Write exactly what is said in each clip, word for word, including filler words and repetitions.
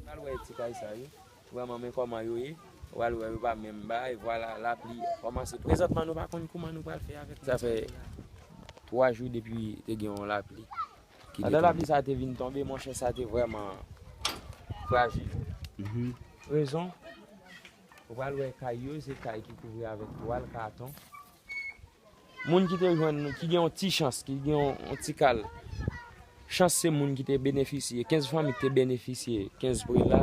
Pral wè ti kay sa yo. Vrèman, men kòman yo ye. Ou pral wè yo pa menm bay. Vwala, lapli kòmanse. Prezantman, nou pa konn kouman nou pral fè avèk sa. Fè twa jou depi te gen yon lapli. Pandan lapli sa te vin tonbe, monchè, sa te vrèman frajil. Rezon, ou pral wè kay yo, se kay ki kouvri avèk twal, katon. Moun ki te jwenn, ki gen yon ti chans, ki gen yon, yon ti kal, chans se moun ki te benefisye, kenz fanmi ki te benefisye kenz prela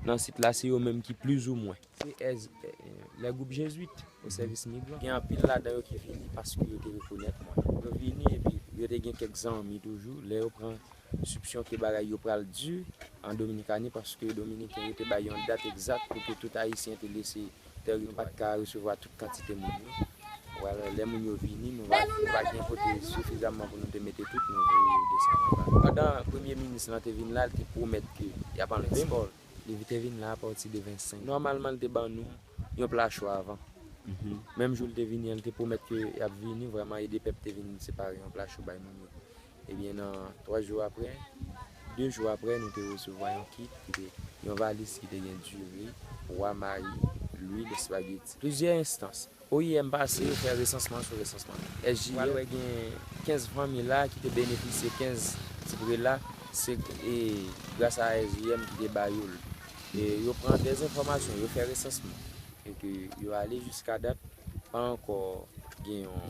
nan sit la, se yo menm ki plizoumwen. Se èz, eh, eh, lè gwoup Jezwit o sèvis migran. Gen anpil ladan yo ki vini paske yo te rekonèt mwen. Yo vini epi yo te gen kèk zanmi toujou. Lè yo pran sipsyon ke bagay yo pral di an Dominikani, paske Dominiken yo te bay yon dat egzak pou ke tout Ayisyen te lese tèritwa, nou pa t ka resevwa tout kantite moun yo. Wala, lè moun yo vini, nou pa, nou pa gen kote sifizamman pou nou te mete tout, nou voye yo desann anba. Pandan premye minis lan te vin la, li te pwomèt ke y ap anlè spò. Li te vin la apati de vennsenk. Nòmalman, li te ban nou yon pla cho avan. Menm jou li te vini an, li te pwomèt ke y ap vini vrèman ede pèp te vin separe yon pla cho bay moun yo. Ebyen, nan twa jou apre, de jou apre, nou te resevwa yon kit ki te, yon valiz ki te gen diri, pwa, mayi, lwil, espageti. Plizyè enstans. O I M pase, yo fè resansman sou resansman. S J M, wè gen kenz fanmi la ki te benefisye kenz ti prela, se, e, gras a S J M ki te ba yo l. E yo pran dè enfòmasyon, yo fè resansman. E ke yo ale jiska dat, pa ankò gen yon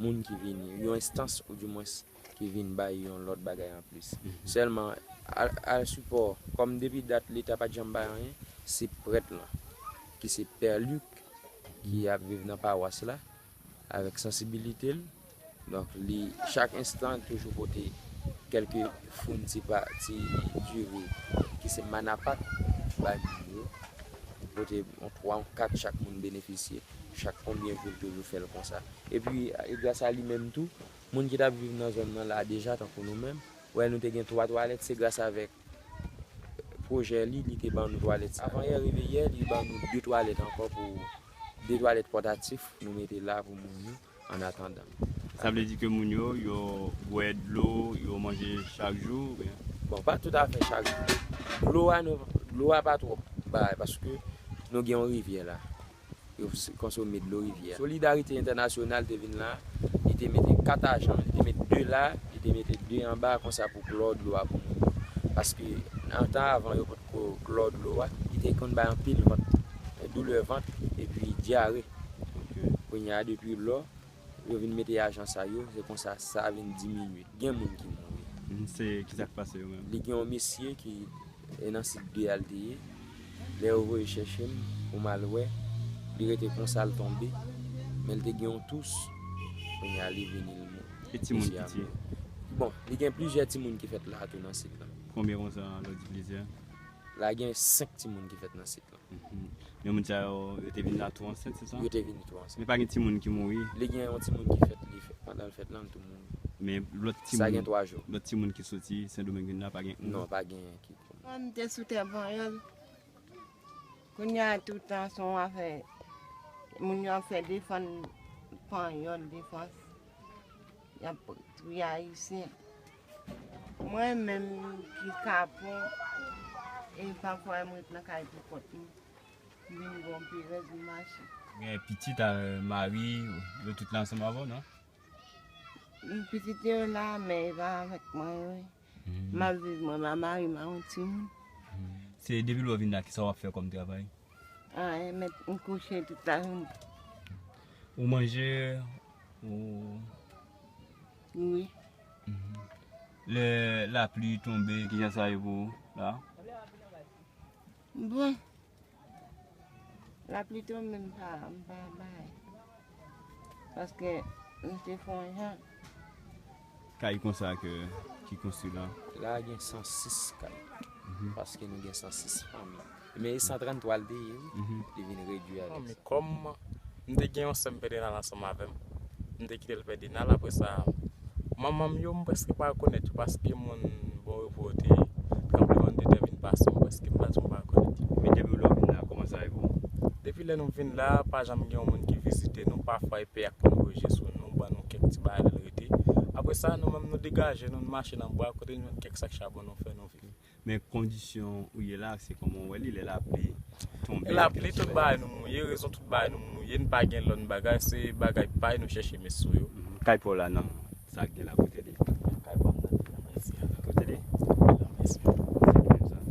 moun ki vini, yon enstans, ou di mwens, ki vin bay yon lòt bagay anplis. Sèlman, al, al sipò, kòm depi dat Leta pa t janm bay anyen, se prèt lan, ki se Pè Luc, ki ap viv nan pawas la, avèk sansibilite l. Donk, li, chak enstan, toujou pote kèlke foun ti pa, ti diri, ki se manapat, bay moun yo. Pote yon twa, yon kat, chak moun benefisye. Chak konbyen jou, l toujou fè l konsa. Epi, e gras a li menm tou, moun ki t ap viv nan zòn nan la deja, tankou nou menm, wè, nou te gen twa twalèt, se gras avèk pwojè li, li te ban nou twalèt sa. Avan yè rive yè, li ban nou de twalèt ankò pou, de twalèt pòtatif, nou mete la pou moun yo, an atandan. Sa vle di ke moun yo, yo bwè dlo, yo manje chak jou, oubyen? Bon, pa toutafè chak jou. Dlo a, nou, dlo a pa twòp bagay, paske nou gen yon rivyè la. Yo s-, konsome dlo rivyè a. Solidarite Entènasyonal te vin la, li te mete kat ajan, li te met de la, li te mete de anba, konsa pou klò dlo a pou moun yo. Paske nan tan avan, yo potko klò dlo a, li te konn bay anpil vant, doulè vant, epi dyare. Kounye a, depi lò, yo vin mete ajan sa yo, se konsa sa vin diminye. Gen moun ki mouri. Se kisa k pase yo menm? Li gen yon mesye ki, e, nan sit de a l te ye. Lè yo voye chèche m pou m al wè, li rete konsa, l tonbe, men l te gen yon tous. Kounye a, li vini, l mouri. E timoun ki timoun? Bon, li gen plizyè timoun ki fèt la tou nan sit lan. Konbyen konsa, lè w di plizyè? La gen senk timoun ki fèt nan sit lan. Men moun sa yo, yo te vin la tou ansent, se sa? Yo te vin tou ansent. Men pa gen timoun ki mouri? Li gen yon timoun ki fèt, li fèt, pandan l fèt lan, l tou mouri. Men lòt timoun, sa gen twa jou. Lòt timoun ki soti Sendomeng vin la, pa gen youn? Non, pa gen ki. Mwen, m te sou tè Panyòl. Kounye a, toutan se yon afè, moun yo ap fè defann Panyòl, defans, y ap touye Ayisyen. Mwen menm ki kapon, e pafwa m ret nan kay pou kont mwen. M vin gon perèz, m mache. Gen pitit a mari, yo tout la ansanm avè w, non? Pitit yo la, men yo pa avèk mwen, wi. M ap viv mwen, m a mari, m a yon timoun. Se depi lè w vin la, kisa w ap fè kòm travay? Anyen, mèt m kouche tout lajounen. Ou manje, ou... Wi. Lè lapli tonbe, kijan sa ye pou ou la? Bon. Lapli tonbe, m pa, m pa bay. Paske m te fè yon jan. Kay konsa ke, ki konstwi la? La gen san sis kay. Paske nou gen san sis fanmi. Men e san tranntwa l te ye, wi. Li vin redwi avèk sa. Fanmi, kòm m te gen yon sè m pèdi nan ansanm avè m, m te kite l pèdi nan, apre sa, manman m yo, m prèske pa rekonèt yo, paske moun Bon Repo yo te, tranblemanntè te vin pase, m prèske m pa, m pa rekonèt yo. Men depi lè w vin la, kòman sa ye pou ou? Depi lè nou vin la, pa janm gen yon moun ki vizite nou, pafwa e pè a konn voye je sou nou, ban nou kèk ti bagay lè l rete. Apre Sa, nou menm, nou degaje nou, nou mache nan bwa, kote nou jwenn kèk sak chabon, nou fè, nou viv. Men kondisyon ou ye la, se kòman w wè li, lè lapli tonbe, lè lapli, tout bagay nou mouye, rezon tout bagay nou mouye, nou pa gen lòn bagay, se bagay pay nou chèche met sou yo. Mhm. Kay pa w la, non. Sa k gen la, kote li? Kay pa m nan, nan Mèsi. Kote li? Nan Mèsi. Se menm sa.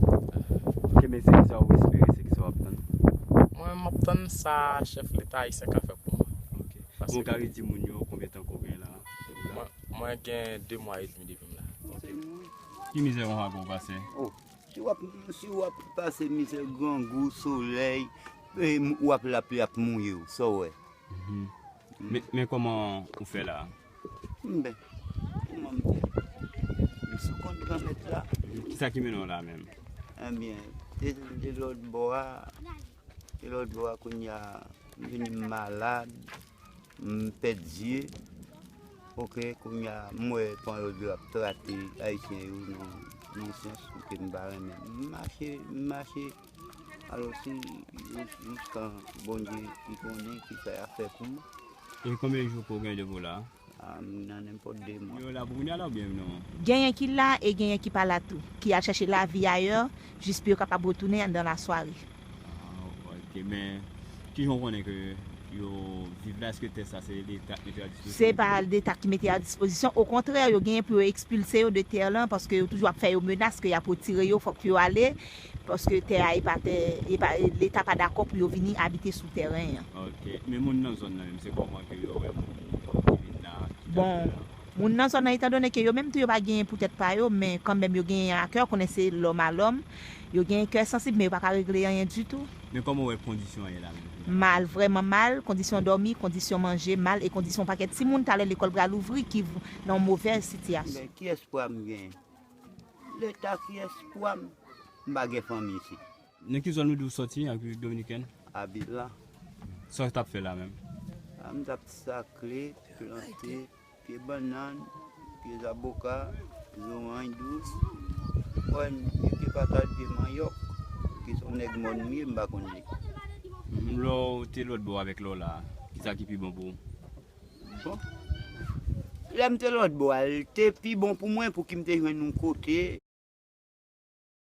Ok, men se kisa w espere, se kisa w ap tann? Mwen, m ap tann sa chèf Leta ayisyen ka fè pou mwen. Ok. Paske Bon, w ka redi moun yo konbyen tan ke w gen la? Mwen, mwen gen de mwa edmi depi m la. Ok. Ki mizè konsa ke w pase? Oh, si w ap, si w ap pase mizè, grangou, solèy, e, w ap lapli ap mouye w, sa w wè? Mhm. Men, men kòman ou fè la? M ben, kòman m fè? M sou kont Granmèt la. Kisa ki mennen w la menm? Ebyen, te, te lòt bò a, te lòt bò a, kounye a, m vini m malad, m pèdi zye. Ok, kounye a, m wè panyòl yo ap trate ayisyen yo nan, nan yon sans ke m pa renmen. M mache, m mache, alò se jis, jiskan Bondye ki konnen kisa y ap fè pou mwen. E konbyen jou ke w gen depi w la? Ah, m nan nenpòt de mwa. Yo la pou kounye a la oubyen non? Genyen ki la e genyen ki pa la tou, ki al chèche lavi ayè, jis pou yo kapab retounen anndan lasware. Ah, ok, men kijan w konnen ke yo viv la? Èske tè sa se Leta k mete a dispozisyon? Se pa Leta ki mete a dispozisyon, okontrè, yo genyen pou yo ekspilse yo de tè lan, paske yo toujou ap fè yo menas ke y ap retire yo, fòk yo ale, paske tè a e pa tè, e pa, Leta pa dakò pou yo vini abite sou tèren an. Ok, men moun nan zòn nan menm, se kòman ke yo wè moun ki vin la, ki ta Bon, vin la? Moun nan zòn nan, etandone ke yo menm tou yo pa genyen pou tèt pa yo, men kanmenm yo genyen a kè, konnen se lòm a lòm, yo genyen kè sansib, men yo pa ka regle anyen ditou. Men kòman w wè kondisyon an ye la menm? Mal, vrèman mal, kondisyon dòmi, kondisyon manje, mal, e kondisyon pakèt timoun, talè lekòl pral ouvri, ki v-, nan yon movèz sitiyasyon. Men ki espwa m genyen? Leta ki espwa m? M pa gen fanmi isit. Nan ki zòn ou di w sòti an Repiblik Dominikèn? Abit la. Sa w t ap fè la menm? A, m t ap sakle, plante, pye bannann, pye zaboka, zoranj dous, pwen, pye patat, pye manyòk, ki se yon nèg mòn m ye, m pa konn li. Mhm. Lè w te lòt bò avèk lè w la, kisa ki pi bon pou ou? Bon. Lè m te lòt bò a, l te pi bon pou mwen, pouki m te jwenn yon kote.